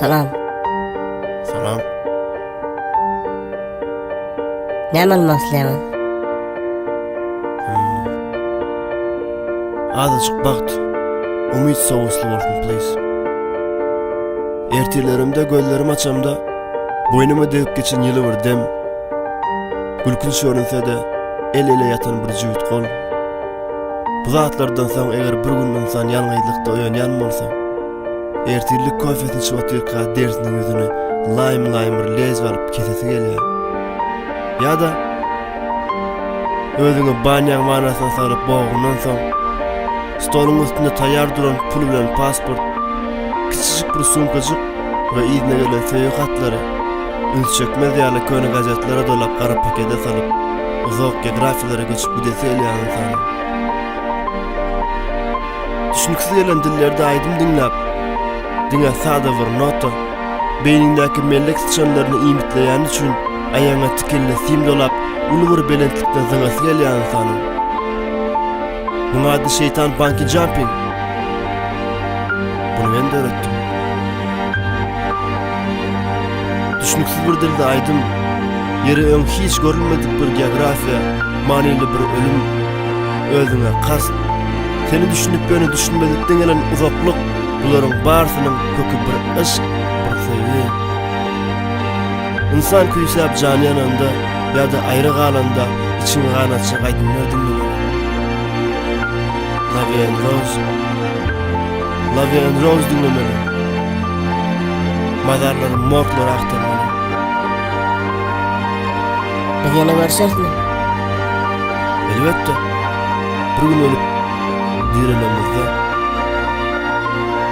Salam. Salam. Näme almak isleýäňiz? Hmm. Azajyk bagt. Umyt sowusly bolsun, please. Ertirlerimde gözlerimi açamda boýnuma degip geçen ýyly bir dem. Gülkünç görünse-de, el-ele ýatan bir jübüt gol. Bu zatlardan soň eger bir gün ynsan ýalňyzlykda oýanýan bolsa, ertirlik kofesini içip otyrka derisiniň ýüzüni laým-laým bir lezwe alyp kesesi gelýär. Ýa-da özüňi banýaň wanasyna salyp bogundan soň, stoluň üstünde taýýar duran pul bilen pasport, kiçijik bir sumkajyk we yzyna gelen söýgi hatlary üns çekmez ýaly köne gazetlere dolap gara pakede salyp, uzak geografiýalara göçüp gidesi gelýän ynsanyň. Düşüniksiz gelen dillerde aýdym diňläp, diňe sada bir nota, beýniňdäki mellek syçanlaryny iýmitleýäni üçin aýagyňa tikenli sim dolap, uly bir belentlikden zyňasy gelýän ynsanyň. Muň ady şeýtan banki jumping. Muny men döretdim. Düşnüksiz bir dilde aýdym, ýeri öň hiç görülmedik bir geografiýa, manyly bir ölüm, özüňe kast, seni düşünip ýöne düşünmezlikden gelen uzaklyk, bularyň barsynyň köki bir yşk, bir söýgi. Ynsan küýsäp jany ýananda ýa-da aýra galanda içiňi ganatjak aýdymlar diňlemeli. Love and Rose Love and Rose diňlemeli. Mazarlary, morglary agtarmaly. Biz ýene görüşerismi? Elbetde. Bir gün ölüp direlemizde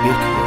belki.